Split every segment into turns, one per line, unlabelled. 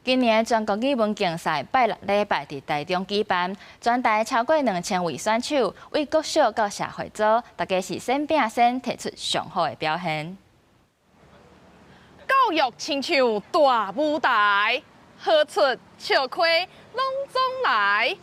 今年全國語文競賽拜六禮拜佇台中舉辦，全台超過2000位選手，對國小到社會組，大家是先拼先，提出上好的表現。
教育親像大舞台，好出笑虧攏總來。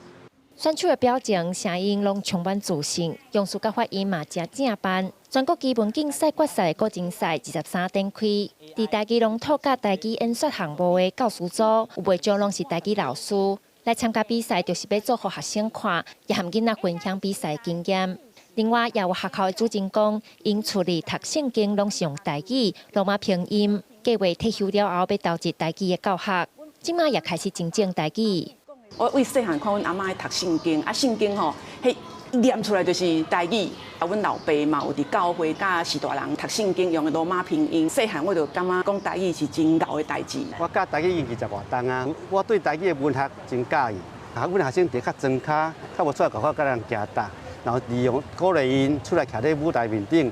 選手的表情、聲音攏充滿自信，用詞佮發音嘛誠正範。全國語文競賽決賽個人賽23展開，佇台語朗讀佮台語演說項目的教師組，有袂少攏是台語老師來參加比賽，就是欲做予學生看，也和囡仔分享比賽經驗。另外，也有學校的主任講，𪜶厝裡讀聖經攏是用台語羅馬拼音，計劃退休了後欲投入台語的教學，這馬也開始精進台語。
我對細漢看阮阿嬤咧讀聖經，啊聖經吼，彼念出來就是台語。啊，阮老爸嘛有佇教會佮序大人讀聖經用的羅馬拼音。細漢我就感覺講台語是真𠢕的代誌。
我教台語已經20外冬啊，我對台語的文學真佮意。啊，阮學生佇較莊跤，較無出來外口佮人行搭，然後利用鼓勵𪜶出來徛咧舞台面頂。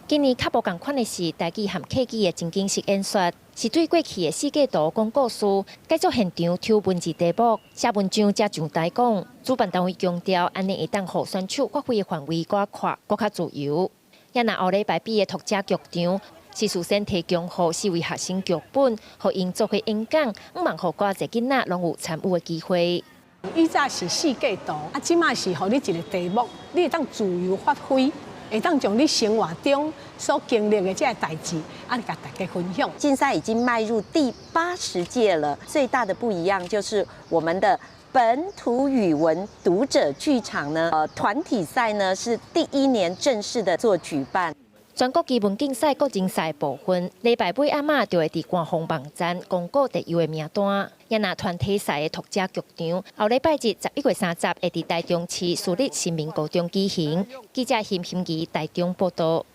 今年較無仝款的是台語和客語的情景式演說，是對過去的四季圖講故事，改做現場抽文字題目、寫文章才上台講。主辦單位強調，按呢會當予選手發揮的範圍閣較闊、閣較自由。也若後禮拜比的讀者劇場，是事先提供予四位學生劇本，予𪜶做伙演講，向望予閣濟囡仔攏有參與的機會。
以早是四季圖，啊，這馬是予你一個題目，你會當自由發揮。會當將你生活中所經歷的這个代誌，啊，共大家分享。
競賽已經邁入第80屆了，最大的不一樣就是我們的本土語文讀者劇場呢，團體賽呢是第一年正式的做舉辦。
全國語文競賽個人賽部分，禮拜尾暗仔就會佇官方網站公告特優的名單。也若團體賽的讀者劇場，後禮拜日11月30會佇台中市私立新民高中舉行。記者邢心儀台中報道。